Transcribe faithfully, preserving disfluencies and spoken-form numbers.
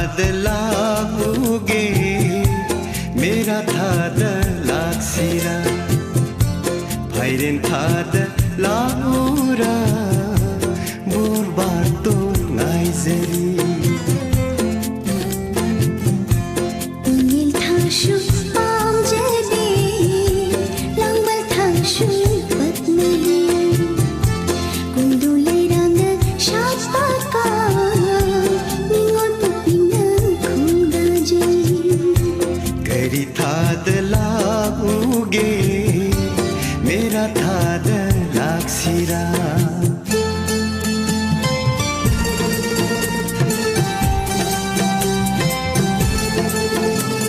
ꯊꯥꯗ ꯂꯥꯛꯎꯒꯦ, ꯃꯦꯔꯥ ꯊꯥꯗ ꯂꯥꯛꯁꯤꯔꯥ? ꯐꯥꯏꯔꯦꯟ ꯊꯥꯗ ꯂꯥꯛꯎꯔꯥ? ꯕꯣꯔꯕꯥꯇꯣꯟ ꯉꯥꯏꯖꯔꯤ꯫ ꯅꯤꯜ ꯊꯥꯁꯨ ꯄꯥꯝꯖꯗꯦ, ꯂꯥꯡꯕꯜ ꯊꯥꯁꯨ ꯄꯛꯅꯗꯦ꯫ ꯀꯨꯟꯗꯨ ꯂꯩꯔꯥꯡꯗ ꯁꯥꯠꯄ ꯀꯥ, ꯅꯤꯉꯣꯜ ꯄꯣꯛꯄꯤ ꯅꯪ ꯈꯣꯡꯗꯥꯖꯩ꯫ ꯀꯔꯤ ꯊꯥꯗ